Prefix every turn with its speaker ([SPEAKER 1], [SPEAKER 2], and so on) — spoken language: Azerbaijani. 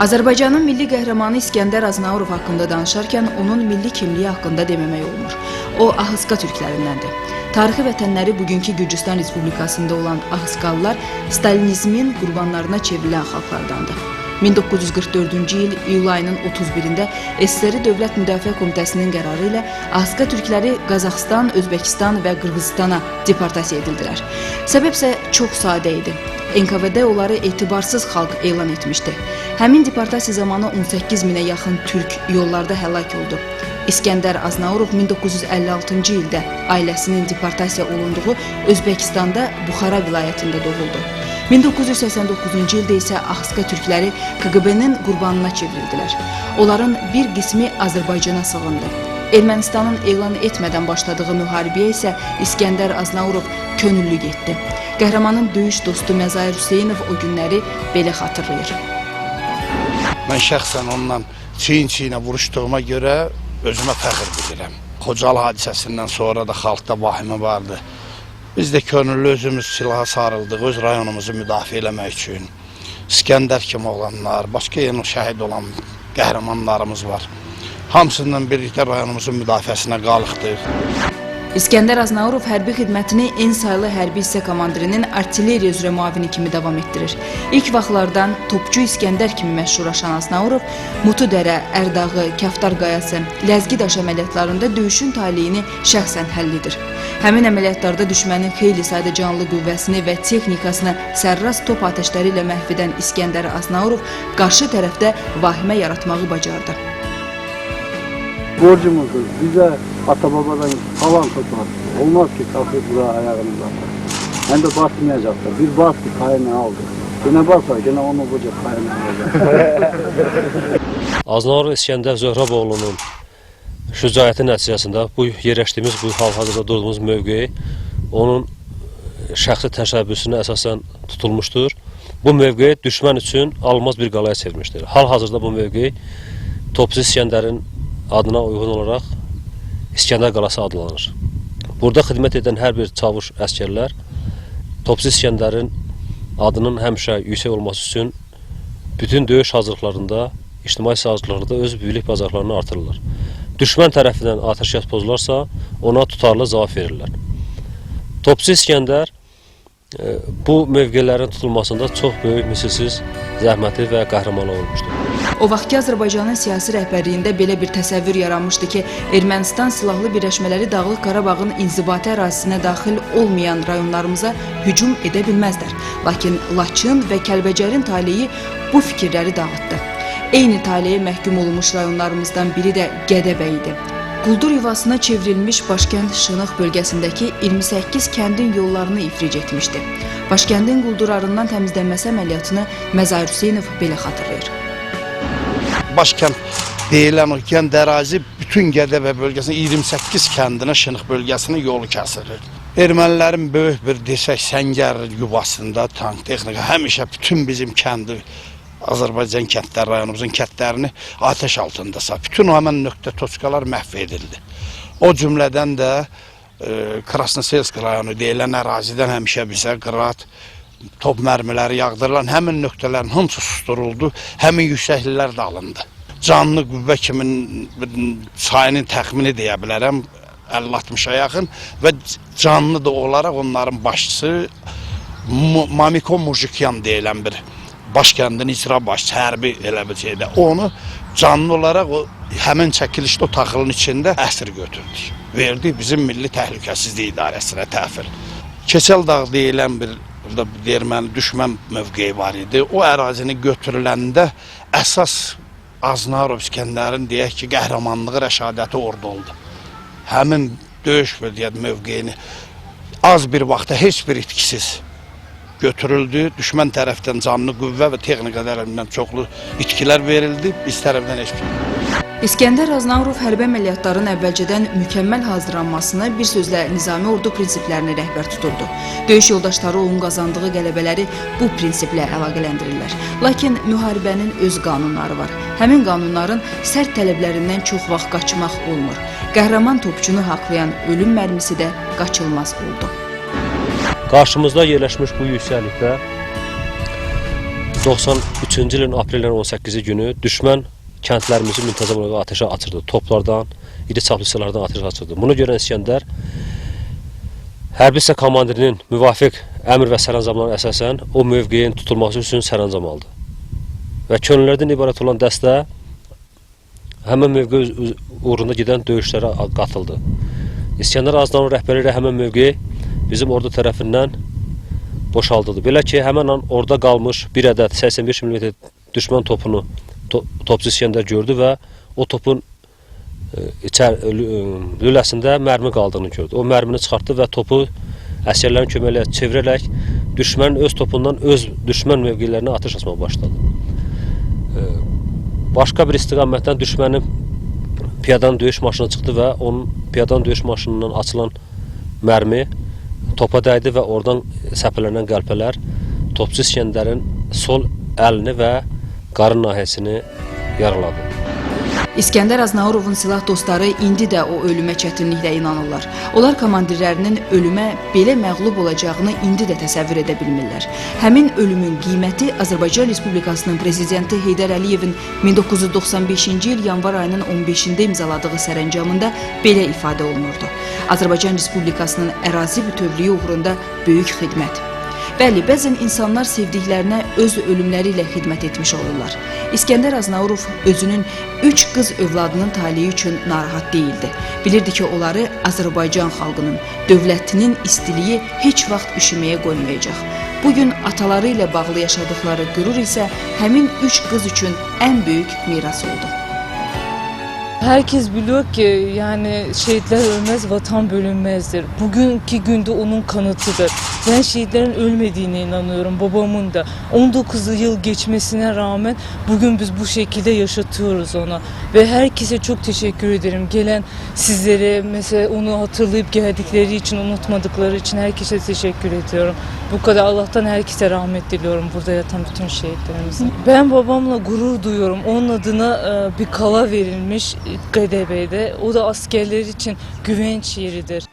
[SPEAKER 1] Azərbaycanın milli qəhrəmanı İskəndər Aznaurov haqqında danışarkən onun milli kimliyi haqqında deməmək olmur. O Ahıska türklərindəndir. Tarixi vətənləri bugünkü Gürcüstan Respublikasında olan Ahıskalılar Stalinizmin qurbanlarına çevrilən xalqlardandır. 1944-cü il iyul ayının 31-də SSR Dövlət Müdafiə Komitəsinin qərarı ilə Ahıska türkləri Qazaxıstan, Özbəkistan və Qırğızistana deportasiya edildilər. Səbəb isə çox sadə idi. NKVD onları etibarsız xalq elan etmişdi. Həmin deportasiya zamanı 18 minə yaxın türk yollarda həlak oldu. İskəndər Aznaurov 1956-cı ildə ailəsinin deportasiya olunduğu Özbəkistanda Buxara vilayətində doğuldu. 1989-cu ildə isə Ahıska türkləri KQB-nin qurbanına çevrildilər. Onların bir qismi Azərbaycana sığındı. Ermənistanın elan etmədən başladığı müharibəyə isə İskəndər Aznaurov könüllü getdi. Qəhrəmanın döyüş dostu Məzahir Hüseynov o günləri belə xatırlayır.
[SPEAKER 2] Mən şəxsən onunla çiyin-çiyinə vuruşduğuma görə özümə fəxr bilirəm. Xocalı hadisəsindən sonra da xalqda vahimə vardı. Biz də könüllü özümüz silaha sarıldıq, öz rayonumuzu müdafiə eləmək üçün. İskəndər kimi olanlar, başqa yenə şəhid olan qəhrəmanlarımız var. Hamısından birlikdə rayonumuzun müdafiəsinə qalxdıq.
[SPEAKER 1] İskəndər Aznaurov hərbi xidmətini en saylı hərbi hissə komandirinin artilleriya üzrə müavini kimi davam etdirir. İlk vaxtlardan Topçu İskəndər kimi məşhurlaşan Aznaurov Mutudərə, Ərdağı, Kəftar Qayası, Ləzgi daş əməliyyatlarında döyüşün taleyini şəxsən həll edir. Həmin əməliyyatlarda düşmənin xeyli sayda canlı qüvvəsini və texnikasını sərrast top atəşləri ilə məhv edən İskəndər Aznaurov qarşı tərəfdə vahimə yaratmağı bacardı.
[SPEAKER 3] Borcumuzdur. Bize ata babadan kalan toprak. Olmaz ki kalkıp buraya ayağını atar. Hem de basmayacaktır. Bir bastı kaynağı aldı. Yine basar, yine onu bucak kaynağı alacak.
[SPEAKER 4] Aznaurov İskəndər Zöhraboğlunun şücaəti nəticəsində bu yerləşdiyimiz, bu hal-hazırda durduğumuz mövqe onun şəxsi təşəbbüsünə əsasən tutulmuşdur. Bu mövqe düşmən üçün alınmaz bir qalaya çevirmişdir. Hal-hazırda bu mövqe Topçu İskəndərin adına uyğun olaraq İskəndər qalası adlanır. Burada xidmət edən hər bir çavuş əsgərlər Topçu İskəndərin adının həmişə yüksək olması üçün bütün döyüş hazırlıqlarında, ictimai hazırlıqlarında öz bilik bacarıqlarını artırırlar. Düşmən tərəfindən atəşkəs pozularsa, ona tutarlı cavab verirlər. Topçu İskəndər bu mövqelərin tutulmasında çox böyük misilsiz zəhməti və qəhrəmanlığı olmuşdur.
[SPEAKER 1] O vaxtki Azərbaycanın siyasi rəhbərliyində belə bir təsəvvür yaranmışdı ki, Ermənistan silahlı birləşmələri Dağlıq Qarabağın inzibati ərazisinə daxil olmayan rayonlarımıza hücum edə bilməzlər. Lakin Laçın və Kəlbəcərin taleyi bu fikirləri dağıtdı. Eyni taleyə məhkum olunmuş rayonlarımızdan biri də Gədəbəy idi. Quldur yuvasına çevrilmiş Başkənd Şırnaq bölgəsindəki 28 kəndin yollarını ifric etmişdi. Başkəndin quldurlarından təmizlənməsi əməliyyatını Məzahir Hüseynov belə xatırlayır.
[SPEAKER 2] Başkənd deyilən o kənd ərazi bütün Gədəbəy bölgəsinin 28 kəndinə, Şınıq bölgəsinin yolu kəsilir. Ermənilərin böyük bir desək səngər yuvasında tank texnika həmişə bütün bizim kəndi Azərbaycan kəndləri, rayonumuzun kəndlərini atəş altında sağ. Bütün o həmin nöqtə toçkalar məhv edildi. O cümlədən də Krasnoselsk rayonu deyilən ərazidən həmişə bizə qırat, top mərmiləri yağdırılan həmin nöqtələrin hamısı susturuldu, həmin yüksəkliklər də alındı. Canlı qüvvə kimin sayını təxmini deyə bilərəm 50-60-a yaxın və canlı da olaraq onların başçısı Mamiko Mujikyan deyilən bir başkəndin icra başçısı, hərbi elə bir şeydə. Onu canlı olaraq o həmin çəkilişdə o taxılın içində əsir götürdük. Verdik bizim Milli Təhlükəsizlik İdarəsinə təhvil. Keçəl dağ deyilən bir burada bir erməni düşmən mövqeyi var idi. O ərazini götürüləndə əsas Aznarov İskəndərin deyək ki, qəhrəmanlığı, rəşadəti orada oldu. Həmin döyüş və deyək mövqeyini az bir vaxtda heç bir itkisiz götürüldü. Düşmən tərəfdən canlı qüvvə və texnika tərəfindən çoxlu itkilər verildi. Biz tərəfdən heç bir
[SPEAKER 1] İskəndər Aznaurov hərbi əməliyyatların əvvəlcədən mükəmməl hazırlanmasını, bir sözlə nizami ordu prinsiplərini rəhbər tuturdu. Döyüş yoldaşları onun qazandığı qələbələri bu prinsiplə əlaqələndirirlər. Lakin müharibənin öz qanunları var. Həmin qanunların sərt tələblərindən çox vaxt qaçmaq olmur. Qəhrəman topçunu haqlayan ölüm mərmisi də qaçılmaz oldu.
[SPEAKER 4] Qarşımızda yerləşmiş bu yüksəklikdə 1993-cü ilin aprelin 18-i günü düşmən kəndlərimizi müntəzəm olaraq atəşə açırdı. Toplardan, iri çaplı silahlardan atəşə açırdı. Bunu görən İsgəndər hərbi hissə komandirinin müvafiq əmr və sərəncamlarına əsasən o mövqeyin tutulması üçün sərəncam aldı. Və könüllərdən ibarət olan dəstə həmin mövqe uğrunda gedən döyüşlərə qatıldı. İsgəndər Aznaurov rəhbərliyi ilə həmin mövqe bizim ordu tərəfindən boşaldıldı. Belə ki, həmin an orada qalmış bir ədəd 85 mm düşmən topunu topçu İsgəndər gördü və o topun lüləsində mərmi qaldığını gördü. O mərmini çıxartdı və topu əsgərlərin köməyi ilə çevirərək düşmənin öz topundan öz düşmən mövqelərinə atəş açmağa başladı. Başqa bir istiqamətdən düşmənin piyadan döyüş maşını çıxdı və onun piyadan döyüş maşınından açılan mərmi topa dəydi və oradan səpələnən qəlpələr topçu İsgəndərin sol əlini və qarın nahiyəsini yaraladı.
[SPEAKER 1] İsgəndər Aznaurovun silah dostları indi də o ölümə çətinliklə inanırlar. Onlar komandirlərinin ölümə belə məğlub olacağını indi də təsəvvür edə bilmirlər. Həmin ölümün qiyməti Azərbaycan Respublikasının prezidenti Heydər Əliyevin 1995-ci il yanvar ayının 15-də imzaladığı sərəncamında belə ifadə olunurdu. Azərbaycan Respublikasının ərazi bütövlüyü uğrunda böyük xidmət. Bəli, bəzən insanlar sevdiklərinə öz ölümləri ilə xidmət etmiş olurlar. İsgəndər Aznaurov özünün 3 qız övladının taleyi üçün narahat deyildi. Bilirdi ki, onları Azərbaycan xalqının, dövlətinin istiliyi heç vaxt üşüməyə qoymayacaq. Bugün ataları ilə bağlı yaşadıkları qürur isə həmin 3 qız üçün ən böyük miras oldu.
[SPEAKER 5] Herkes biliyor ki yani şehitler ölmez, vatan bölünmezdir. Bugünkü günde onun kanıtıdır. Ben şehitlerin ölmediğine inanıyorum, babamın da. 19 yıl geçmesine rağmen bugün biz bu şekilde yaşatıyoruz ona. Ve herkese çok teşekkür ederim. Gelen sizlere mesela onu hatırlayıp geldikleri için, unutmadıkları için herkese teşekkür ediyorum. Bu kadar Allah'tan herkese rahmet diliyorum burada yatan bütün şehitlerimize. Ben babamla gurur duyuyorum. Onun adına bir kala verilmiş Gedebey'de. O da askerler için güvenç yeridir.